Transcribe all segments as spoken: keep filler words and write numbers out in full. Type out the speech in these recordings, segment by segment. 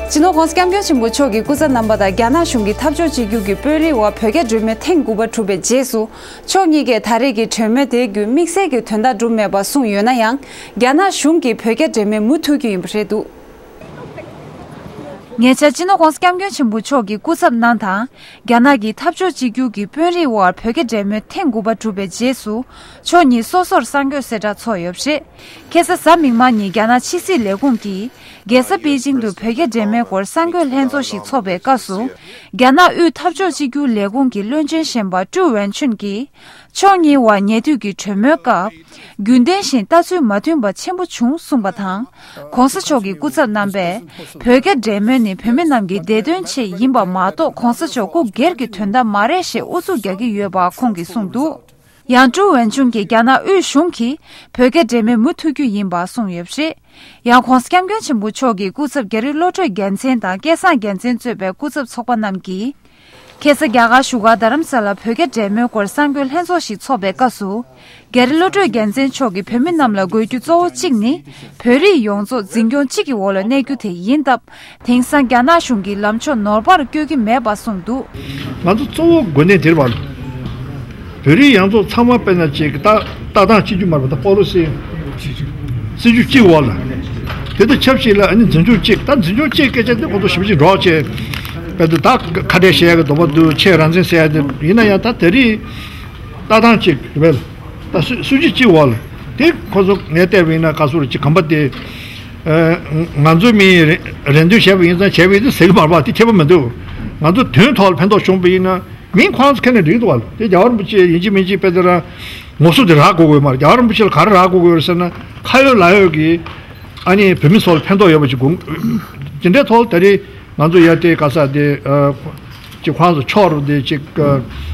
སྤྱི་ནོར་༸གོང་ས་༸སྐྱབས་མགོན་ཆེན་པོ་མཆོག་གི་སྐུ་ཚབ་རྣམ་པ་དང་རྒྱ་ནག་གཞུང་གི་འཐབ་ཕྱོགས་གཅིག་གྱུར་གྱི་དཔོན་རིགས་དབར་བོད་རྒྱ་གྲོས་མོལ་ཐེངས་དགུ་པ་གྲུབ་པའི་རྗེས་སུ། ཕྱོགས་གཉིས་ཀས་ད་རེས་ཀྱི་གྲོས་མོལ་དེའི་བརྒྱུད་དམིགས་བསལ་གྱི་དོན་དག་གྲུབ་མེད་པ་གསུངས་ཡོད་ན་ཡང་། རྒྱ་ནག་གཞུང་གིས་བོད་རྒྱ་གྲོས་མོལ་མུ་མཐུད་རྒྱུ་ཡིན་པ་རེད་འདུག་ཉེ་ཆར་སྤྱི་ནོར་༸གོང་ས་༸སྐྱབས་མགོན་ཆེན་པོ་མཆོག་གི་སྐུ་ཚབ་གནང་དང་། རྒྱ་ནག་གི་འཐབ་ཕྱོགས་གཅིག་གྱུར་གྱི་དཔོན་རིགས་དབར་བོད་རྒྱ་གྲོས་མོལ་ཐེངས་དགུ་པ་གྲུབ་པའི་རྗེས་སུ། ཕྱོགས་གཉིས་སོ་སོར་གསར་འགོད་གསལ་བསྒྲགས་ཚོགས་ཡོད་པ་རེད། ཁ་སང་གཟའ་མིག་དམར་ཉིན་རྒྱ་ནག་ཕྱི་སྲིད་ལས་ཁུངས་ཀྱིས། རྒྱལ་ས་པེ་ཅིང་དུ་བོད་རྒྱ་འབྲེལ་མོལ་སྐོར་གསར་འགོད་ལྷན་ཚོགས་ཤིག་འཚོགས་པའི་སྐབས་སུ། རྒྱ་ནག་དབུས་འཐབ་ཕྱོགས་གཅིག་གྱུར་ལས་ཁུངས་ཀྱི་བློན་ཆེན་གཞོན་པ་ཀྲུའུ་ཝེན་ཆུན་གྱིས། ཕྱོགས་གཉིས་དབར་ཉེ་དུས་ཀྱི་གྲོས་མོལ་སྐབས། རྒྱུན་ལྡན་བཞིན་ལྟ་ཚུལ་མ་མཐུན་པ་ཆེན་པོ་བྱུང་གསུངས་པ་དང་། ྋགོང་ས་མཆོག་གི་སྐུ་ཚབ་རྣམ་པས། བོད་རྒྱ་འབྲེལ་མོལ་ནི་བོད་མི་རྣམས་ཀྱི་བདེ་དོན་ཆེད་ཡིན་པ་མ་གཏོགས་ྋགོང་ས་མཆོག་སྐུ་སྒེར་གྱི་དོན་དག་མ་རེད་ཞེས་ཨུ་ཚུགས་རྒྱག་གི་ཡོད་པ་ཁོང་གིས་གསུངས་འདུག་ཡང་ཀྲུའུ་ཝེན་ཆུན་གྱིས་རྒྱ་ནག་དབུས་གཞུང་གིས་བོད་རྒྱ་འབྲེལ་མོལ་མུ་མཐུད་རྒྱུ་ཡིན་པ་གསུངས་ཡོད་པ་རེད། ཡང་ྋགོང་ས་ྋསྐྱབས་མགོན་ཆེན་པོ་མཆོག་གི་སྐུ་ཚབ་རྒྱ་རི་བློ་གྲོས་རྒྱལ་མཚན་དང་སྐལ་བཟང་རྒྱལ་མཚན་གཙོས་པའི་སྐུ་ཚབ་ཚོགས་པ་རྣམས་ཀྱིས། ཁ་སང་རྒྱ་གར་བཞུགས་སྒར་རྡ་རམ་ས་ལར་བོད་རྒྱ་འབྲེལ་མོལ་སྐོར་གསར་འགོད་ལྷན་ཚོགས་ཤིག་འཚོགས་པའི་སྐབས་སུ། རྒྱ་རི་བློ་གྲོས་རྒྱལ་མཚན་མཆོག་གིས་བོད་མི་རྣམས་ལ་དགོས་རྒྱུ་གཙོ་བོ་གཅིག་ནི། བོད་རིགས་ཡོངས་རྫོགས་འཛིན་སྐྱོང་གཅིག་གི་འོག་ལ་གནས་རྒྱུ་དེ་ཡིན་སྟབས། དེང་སང་རྒྱ་ནག་གཞུང་གིས་ལམ་ཕྱོགས་ནོར་བར་བསྐྱོད་ཀྱི་མེད་པ་གསུངས་འདུག་ང་ཚོ་གཙོ་བོ་དགོས་གནད་དེ་རེད་བ། བོད་རིགས་ཡོངས་རྫོགས་ཚང་མ་དཔེར་ན་ཅིག་ལྟ་ལྟ་སྟངས་གཅིག་གྱུར་མ་རེད་པ། ད་པོ་ལི་སི་སྲིད་ཇུས་གཅིག་འོག་ལ། དེ་དང་ཆབས་ཅིག་ལ་ཨ་ནི་འཛིན་སྐྱོང་གཅིག་ད་འཛིན་སྐྱོང་གཅིག་སྐད་ཆ་དེ་ཁོ་ཚོ་ཞེ་པོ་ཅིག་འདྲོག་བྱས། དཔེར་ན་ད་ཁ་བྲལ་བཤད་ཡག་གི་འདོད་པ་འདུག་ཆེས་རང་བཙན་ཟེར་ཡག་དེ་ཡིན་ན་ཡང་ད་དེ་རིགས་ལྟ་སྟངས་གཅིག་རེད་པས། ད་སྲིད་སྲིད་ཇུས་གཅིག་འོག་ལ་དེ་ཁོ་ཚོ་ངས་བལྟས་པ་ཡིན་ན་ག་ཚོད་རེད་ཅིག་གམ་པ་དེ། ང་ཚོའི་མི་རེ་འདུན་བྱས་པ་ཡིན་ཙང་བྱས་པ་ཡིན་ཙང་ཟེར་གི་མ་རེད་པ། དེ་ཁྱད་པར་མི་འདུག་ང་ཚོ་དོན་ཐོག་ལ་ཕན་ཐོགས་བྱུང་པ་ཡིན་ན་མིང་ཁོ་རང་ཚོ་ཁས་ལེན་འགྲིག་འདུག་བ། དེ་རྒྱལ་བ་རིན་པོ་ཆེ་ཡིན་གཅིག་མིན་གཅིག་དཔེ་དེ་རང་ངོ་སོ་དེ་རག་དགོས་ཀྱི་ཡོད་མ་རེད། རྒྱལ་བ་རིན་པོ་ཆེ་ལ་ག་རེ་རག་དགོས་ཀྱི་ཡོད་རེད་ཟེར་ན་ཁ་ཡོད་ལག་ཡོད་ཀྱི་ཨ་ནི་བོད་མི་ཚོ་ལ་ཕན་ཐོགས་ཡོད་པ་ཅིག་དགོས། དེ་འདྲའི་ཐོག་ད་རེས་ང་ཚོ་ཡ་དེ་ག་ས་དེ་ཅིག་ཁོ་རང་ཚོ་ཕྱོགས་རུ་དེ་ཅིག་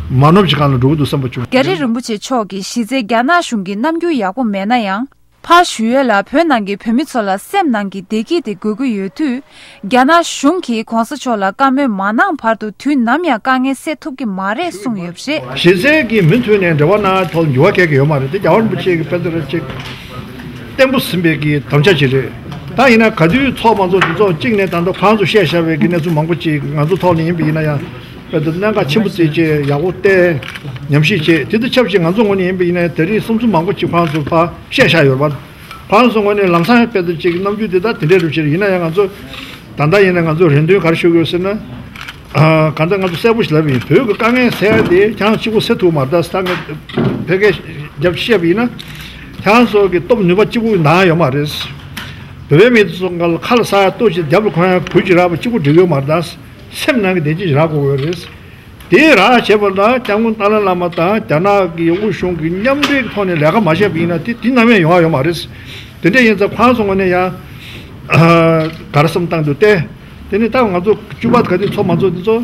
མ་ནོར་ཅིག་སྒང་ལ་འགྲོ་གི་འདུག་བསམ་པ་བྱུང་། རྒྱ་རི་རིན་པོ་ཆེ་མཆོག་གིས་གཞི་རྩའི་རྒྱ་ནག་གཞུང་གི་རྣམ་འགྱུར་ཡག་པོ་མེད་ན་ཡང་། ཕར་ཞུ་ཡས་ལ་བོད་ནང་གི་བོད་མི་ཚོ་ལ་སེམས་ནང་གི་བདེ་སྐྱིད་དེ་དགོས་ཀྱི་ཡོད་དུས། རྒྱ་ནག་གཞུང་གིས་༧གོང་ས་མཆོག་ལ་བཀའ་མོལ་མ་གནང་བར་དུ་དུས་ནམ་ཡང་དཀའ་ངལ་སེལ་ཐུབ་ཀྱི་མ་རེད་གསུངས་ཡོད་པ་རེད། གཞི་རྩའི་གི་མུ་མཐུད་ནས་འབྲེལ་བ་གནང་ཐོག་འགྱུར་བ་གལ་གི་ཡོད་མ་རེད་དེ། རྒྱལ་བ་རིན་པོ་ཆེ་གི་དཔེ་དེ་ར་ཅིག་བརྟན་པོ་ཟིན་པའི་གི་དམ་བཅའ་ཅིག་རེད། ད་ཡིན་ན་ག་དུས་ཚོགས་མ་ཚོགས་དེ་ཚོ་གཅིག་ནས་ད་ལྟ་ཁོ་རང་ཚོ་བཤད་བཞག་པའི་གི་གནས་ཚུལ་མང་པོ་ཅིག་ང་ཚོ་ཐོག་ནས་ཡིན་པ་ཡིན་ན་ཡང་དཔེ་དེ་གནད་འགག་ཆེན་པོ་བརྩིས་བྱས་ཡག་པོ་བལྟས་ཉམས་ཞིབ་བྱས། དེ་དང་ཆབས་ཅིག་ང་ཚོ་ངོས་ནས་ཡིན་པ་ཡིན་ན་ཡང་དེ་རིང་བསམ་ཚུལ་མང་པོ་ཅིག་ཁོ་རང་ཚོ་ཕར་བཤད་བཞག་ཡོད་རེད་པ། ཁོ་རང་ཚོ་ངོས་ནས་ལམ་སང་དཔེ་དེ་ཅིག་རྣམ་འགྱུར་དེ་དག་དེ་འདྲའི་རུ་ཕྱིར་ཡིན་ན་ཡང་ང་ཚོ་ད་ལྟ་ཡིན་ན་ང་ཚོ་རེ་འདུན་ག་རེ་ཞུ་དགོས་ཟེར་ན། གང་ལྟར་ང་ཚོ་གསལ་པོ་ཞིག་ལབ་ཡིན། བོད་ཀྱི་དཀའ་ངལ་སེལ་ཏེ་ཁྱེད་རང་གཅིག་པོ་སེལ་ཐུབ་མ་རེད། ད་ད་ངས་བོད་སྐད་རྒྱབ་བཤད་པ་ཡིན་ན། ཁྱེད་རང་ཚོ་གི་སྟོབས་ནུས་པ་གཅིག་པུ་ནང་ཡོད་མ་རེད། བོད་པའི་མི་ཚོ་ཁ་ལ་ས་ཡ་ལྟོ་ཅིག་རྒྱབ་ལ་གོན་ཡ་གོས་ཅིག་རག་པ་གཅིག་པུ་འགྲིག་ཡོད་མ་རེད། ད་སེམས་ནང་གི་བདེ་སྐྱིད་ཅིག་རག་དགོས་ཡོད་རེད། དེ་རག་བྱེད་པ་ལ་སྐྱབས་མགོན་ཏཱ་ལའི་བླ་མ་དང་རྒྱ་ནག་གི་དབུས་གཞུང་གི་མཉམ་འབྲེལ་གྱི་ཐོག་ནས་ལས་ཀ་མ་བྱས་པ་ཡིན་ན་དེ་དེ་ནམ་ཡང་ཡོང་བ་ཡོད་མ་རེད། དེ་འདྲ་ཡིན་ཙང་ཁོ་རང་ཚོ་ངོས་ནས་ཡང་ག་རེ་བསམ་བཏང་འདུག་སྟེ། དེ་ནི་ད་ང་ཚོ་བཅུ་པ་ག་དུས་ཚོགས་མ་ཚོགས་དེ་ཚོ་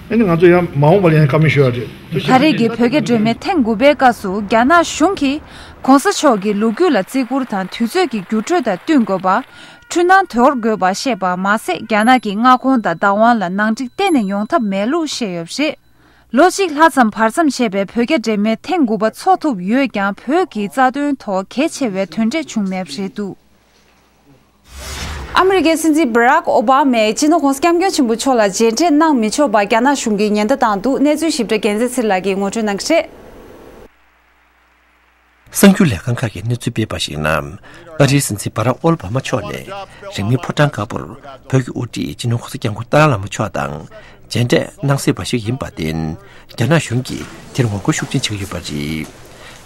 ཨ་ནི་ང་ཚོ་ཡང་མ་འོངས་པ་ལ་ཡང་བཀའ་མོལ་ཞུ་ཡ་རེད། ད་རེས་ཀྱི་བོད་རྒྱ་གྲོས་མོལ་ཐེངས་དགུ་པའི་སྐབས་སུ་རྒྱ་ནག་གཞུང་གིས་༧གོང་ས་མཆོག་གི་ལོ་རྒྱུས་ལ་བརྩི་བཀུར་དང་དུས་ཚོད་ཀྱི་འགྱུར་འགྲོས་དང་བསྟུན་དགོས་པ། འཁྲུལ་སྣང་དོར་དགོས་པ་བཤད་པ་མ་ཟད་རྒྱ་ནག་གི་མངའ་ཁོངས་དང་བདག་དབང་ལ་ནང་འགྲིག་གཏན་ནས་ཡོང་ཐབས་མེད་ལུགས་བཤད་ཡོད་པ་རེད། ལོ་གཅིག་ལྷག་ཙམ་བར་མཚམས་བཞག་པའི་བོད་རྒྱ་འབྲེལ་མོལ་ཐེངས་དགུ་པ་འཚོགས་ཐུབ་ཡོད་ཀྱང་བོད་ཀྱི་རྩ་དོན་ཐོག་གལ་ཆེ་བའི་དོན་འབྲས་བྱུང་མེད་པ་རེད་འདུག་ཨ་མི་རི་ཀའི་སྲིད་འཛིན་བྷ་རག་ཨོ་བྷ་མས་སྤྱི་ནོར་༧གོང་ས་༧སྐྱབས་མགོན་ཆེན་པོ་མཆོག་ལ་མཇལ་འཕྲད་གནང་མི་ཆོག་པར་རྒྱ་ནག་གཞུང་གིས་ཉེན་བརྡ་བཏང་འདུག་གནས་ཚུལ་ཞིབ་ཕྲ་རྒྱལ་མཚན་ཚེ་རིང་ལགས་ཀྱིས་ངོ་སྤྲོད་གནང་གི་རེད། གསར་འགྱུར་ལས་ཁང་ཁག་གིས་གནས་ཚུལ་སྤེལ་བར་གཞིགས་ན། ཨ་རིའི་སྲིད་འཛིན་བྷ་རག་ཨོ་བྷ་མ་མཆོག་ནས་རིང་མིན་ཕོ་བྲང་དཀར་པོར་བོད་ཀྱི་དབུ་ཁྲིད་སྤྱི་ནོར་༧གོང་ས་༧སྐྱབས་མགོན་ཏཱ་ལའི་བླ་མ་མཆོག་དང་མཇལ་འཕྲད་གནང་སྲིད་པ་ཞིག་ཡིན་པར་བརྟེན། རྒྱ་ནག་གཞུང་གིས་དེར་ངོ་རྒོལ་ཤུགས་ཆེན་བྱེད་ཀྱི་ཡོད་པ་རེད།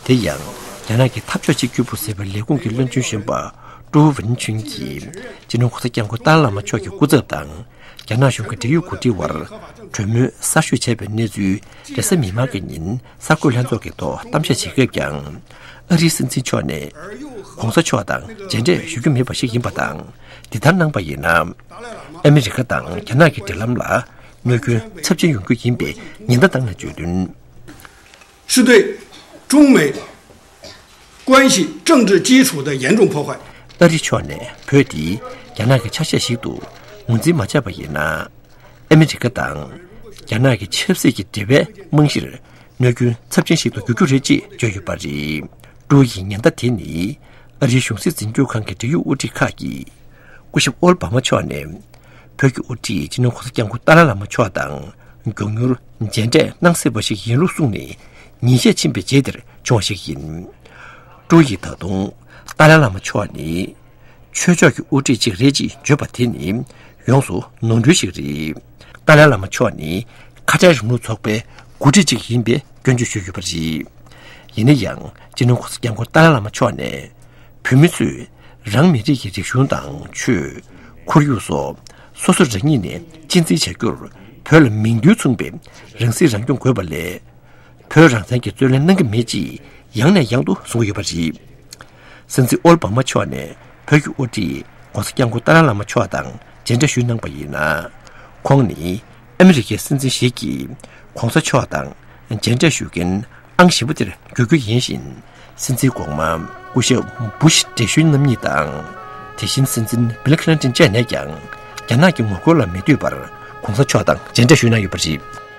དེ་ཡང་རྒྱ་ནག་གི་འཐབ་ཕྱོགས་གཅིག་གྱུར་པུའུ་ཟེར་བའི་ལས་ཁུངས་ཀྱི་བློན་ཆེན་གཞོན་པ་ཀྲུའུ་ཝུན་ཆུན་གྱིས་སྤྱི་ནོར་༧གོང་ས་༧སྐྱབས་མགོན་ཏཱ་ལའི་བླ་མ་མཆོག་གི་སྐུ་ཚབ་དང་། རྒྱ་ནག་གཞུང་གི་འབྲེལ་ཡོད་འགོ་ཁྲིད་དབར་གྲོས་མོལ་གསར་ཤོས་བྱས་པའི་གནས་ཚུལ་རེས་གཟའ་མིག་དམར་གྱི་ཉིན་གསར་འགོད་ལྷན་ཚོགས་ཀྱི་ཐོག་གཏམ་བཤད་བྱེད་སྐབས་ཀྱང་། ཨ་རིའི་སྲིད་འཛིན་མཆོག་ནས་༧གོང་ས་མཆོག་དང་མཇལ་འཕྲད་ཞུ་རྒྱུ་མེད་པ་ཞིག་ཡིན་པ་དང་། འདི་ལྟར་གནང་པ་ཡིན་ན། ཨ་མི་རི་ཀ་དང་རྒྱ་ནག་གི་འབྲེལ་ལམ་ལ་གནོད་སྐྱོན་ཚབས་ཆེན་ཡོང་རྒྱུ་ཡིན་པའི་ཉེན་བརྡ་བཏང་ནས་བརྗོད་དོན། 是对中美关系政治基础的严重破坏。 ཨ་རི་ཕྱོགས་ནས་བོད་འདི་རྒྱ་ནག་གི་ཆ་ཤས་ཤིག་ཏུ་ངོས་འཛིན་མ་བྱས་པ་ཡིན་ན། ཨ་མི་རི་ཀ་དང་རྒྱ་ནག་གི་ཆབ་སྲིད་ཀྱི་འབྲེལ་བའི་རྨང་གཞིར་གནོད་སྐྱོན་ཚབས་ཆེན་ཞིག་ཏུ་འགྱུར་རྒྱུ་རེད་ཅེས་བརྗོད་ཡོད་པ་རེད། ཀྲུའུ་ཡི་ཉེན་བརྡ་དེ་ནི་ཨ་རིའི་གཞུང་སྲིད་འཛིན་སྐྱོང་ཁང་གི་འབྲེལ་ཡོད་དབུ་ཁྲིད་ཁག་གིས། སྐུ་ཞབས་ཨོ་བྷ་མ་མཆོག་ནས་ བོད་ཀྱི་དབུ་ཁྲིད་སྤྱི་ནོར་༸གོང་ས་༸སྐྱབས་མགོན་ཏཱ་ལའི་བླ་མ་མཆོག་དང་མགྱོགས་མྱུར་མཇལ་འཕྲད་གནང་སྲིད་པ་ཞིག་ཡིན་ལུགས་གསུངས་ནས་ཉིན་ཤས་ཕྱིན་པའི་རྗེས་དེར་བྱུང་བ་ཞིག་ཡིན། ཀྲུའུ་ཡིས་ད་དུང་ཏཱ་ལའི་བླ་མ་མཆོག་ནི་ཆོས་ཕྱོགས་ཀྱི་དབུ་ཁྲིད་ཅིག་རེད་ཅེས་བརྗོད་པ་དེ་ནི་ཡོངས་སུ་ནོར་འཁྲུལ་ཞིག་རེད། ཏཱ་ལའི་བླ་མ་མཆོག་ནི་ཁ་བྲལ་རིང་ལུགས་ཚོགས་པའི་འགོ་ཁྲིད་ཅིག་ཡིན་པའི་སྐྱོན་བརྗོད་ཞུས་ཡོད་པ་རེད། ཡིན་ན་ཡང་སྤྱི་ནོར་༸གོང་ས་༸སྐྱབས་མགོན་ཏཱ་ལའི་བླ་མ་མཆོག་ནས། བོད་མི་ཚོས་རང་མི་རིགས་ཀྱི་རིག་གཞུང་དང་ཆོས། ཁོར་ཡུག་སོགས་སོ་སོ་རང་ཉིད་ནས་གཅེས་འཛིན་བྱ་རྒྱུར་བོད་ལ་མིང་དོན་མཚུངས་པའི་རང་སྲིད་རང་སྐྱོང་དགོས་པ་ལས། བོད་རང་བཙན་གྱི་རྩོད་ལེན་གནང་གི་མེད་ཅེས་ཡང་ནས་ཡང་དུ་གསུང་གི་ཡོད་པ་རེད། སྲིད་འཛིན་ཨོ་བྷ་མ་མཆོག་ནས་བོད་ཀྱི་དབུ་ཁྲིད་༸གོང་ས་༸སྐྱབས་མགོན་ཏཱ་ལའི་བླ་མ་མཆོག་དང་མཇལ་འཕྲད་ཞུས་གནང་པ་ཡིན་ན། ཁོང་ནི་ཨ་མི་རི་ཀའི་སྲིད་འཛིན་ཞིག་གིས་༸གོང་ས་མཆོག་དང་མཇལ་འཕྲད་ཞུ་མཁན་ཨང་བཞི་པ་དེར་འགྱུར་རྒྱུ་ཡིན་ཞིང་། སྲིད་འཛིན་གོང་མ་སྐུ་ཞབས་བུ་ཤི་བགྲེས་གཞོན་རྣམ་གཉིས་དང་། དེ་བཞིན་སྲིད་འཛིན་བྷིལ་ཁི་ལིན་ཏོན་བཅས་ནས་ཀྱང་རྒྱ་ནག་གི་ངོ་རྒོལ་ལ་མི་ལྟོས་པར་༸གོང་ས་མཆོག་དང་མཇལ་འཕྲད་ཞུས་གནང་ཡོད་པ་རེད།